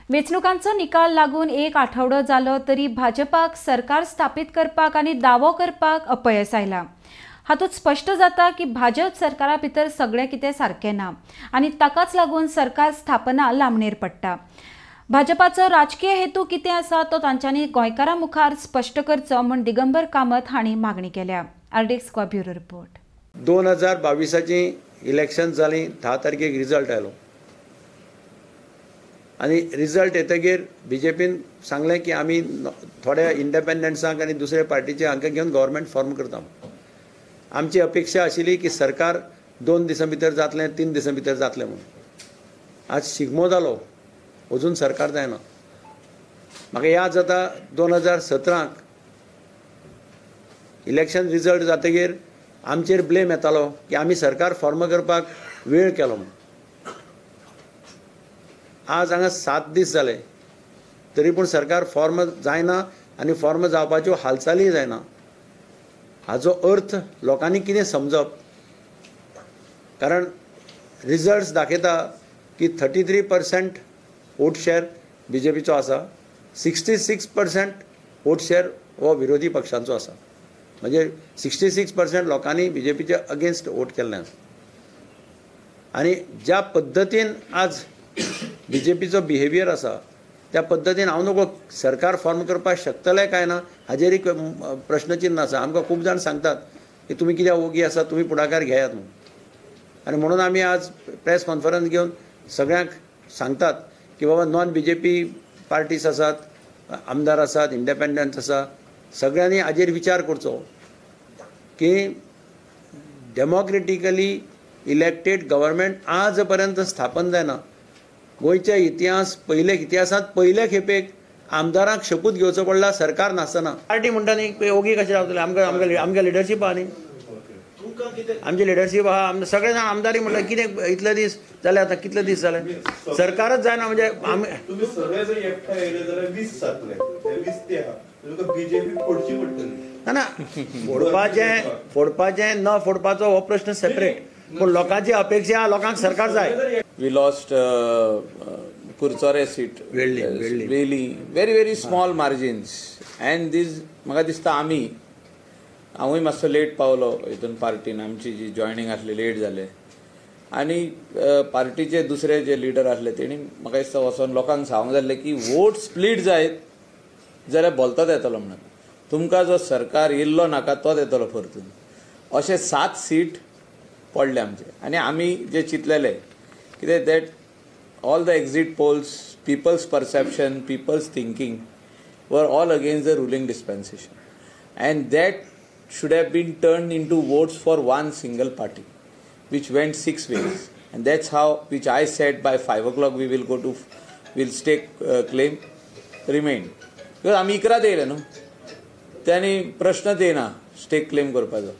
वेंचणुकांचो निकाल लागून एक आठवडो जालो तरी भाजपाक सरकार स्थापीत करपाक आनी दावो करपाक अपयस आयलां. हातूंत स्पश्ट जाता की भाजप सरकारा भितर सगळें कितें सारकें ना आनी ताकाच लागून सरकार स्थापना लांबणेर पडटा. भाजपाचो राजकीय हेतू कितें आसा तो तांच्यांनी गोंयकारां मुखार स्पश्ट करचो म्हूण दिगंबर कामत हांणी मागणी केल्या. RDX Goa bureau report. 2022 election जालीं, 10 तारखेक रिजल्ट आयलो आनी रिजल्ट येतगीर बीजेपीन सांगलें की आमी थोड्या इंडिपेंडंट्सांक आनी दुसऱ्या पार्टीचे हांकां घेवन गव्हर्मेंट फॉर्म करता. आमची अपेक्षा आशिल्ली की सरकार 2 दिसां भितर जातलें, 3 दिसां भितर जातलें म्हणून. आज शिगमो जालो, अजून सरकार जायना. म्हाका याद जाता 2017 इलेक्शन रिजल्ट जातगीर आमचेर ब्लेम येतालो की आमी सरकार फॉर्म करपाक वेळ केलो म्हणून. आज हांगा 7 दीस जाले तरी पूण सरकार फॉर्म जायना आनी फॉर्म जावपाच्यो हालचाली जायना. हाजो अर्थ लोकांनी कितें समजप? कारण रिजल्ट्स दाखयता की 33% वोट शेअर बीजेपीचो आसा, 66% वोट शेअर हो विरोधी पक्षांचो आसा. म्हणजे 66% लोकांनी बीजेपीच्या अगेन्स्ट वोट केल्लें आसा. आनी ज्या पद्दतीन आज बीजेपीचो बिहेवियर आसा त्या पद्दतीन हांव नको सरकार फॉर्म करपाक शकतलें काय ना हाजेर एक प्रश्नचिन्ह आसा. आमकां खूब जाण सांगतात की तुमी कित्याक ओगी आसा, तुमी फुडाकार घेयात म्हणून. आनी म्हणून आमी आज प्रेस कॉन्फरन्स घेवन सगळ्यांक सांगतात की बाबा नॉन बीजेपी पार्टीज आसात, आमदार आसात, इंडिपेंडंट आसा, सगळ्यांनी हाजेर विचार करचो की डेमोक्रेटिकली इलेक्टेड गव्हर्मेंट आज पर्यंत स्थापन जायना. गोंयच्या इतिहास पयले इतिहासांत पयले खेपेक आमदारांक शपूत घेवचो पडला सरकार नासतना. पार्टी म्हणटा न्ही ओगी कशें रावतले? आमकां आमकां आमगे लिडरशीप आहा न्ही, आमची लिडरशीप आहा. सगळे जाण आमदारी म्हणल्यार कितें इतले दीस जाले, आतां कितले दीस जाले सरकारच जायना. म्हणजे आमी ना ना फोडपाचें फोडपाचें न फोडपाचो हो प्रश्न सेपरेट, पूण लोकांची अपेक्षा लोकांक सरकार जाय. We lost Curchorem seat, Velli, very very small margins. And this म्हाका दिसता आमी हांवूय मातसो लेट पावलो हितून पार्टीन, आमची जी जॉयनींग आसली लेट जालें आनी पार्टीचे दुसरे जे लिडर आसले तेणी म्हाका दिसता वचोन लोकांक सांगूंक जाल्लें की वोट स्प्लीट जायत जाल्यार भलतोच येतलो म्हणून, तुमकां जो सरकार येयल्लो नाका तोच येतलो परतून. अशे 7 सीट पडले आमचे. आनी आमी जे चिंतलेले कितें that all the exit polls, people's perception, people's thinking were all against the ruling dispensation, and that should have been turned into votes for one single party, which went 6 ways. And that's how, which I said by 5 o'clock we will go to, we'll stake claim, remain. Because आमी इकरात येयले न्हू, त्यांनी प्रश्नच येयना stake claim करपाचो.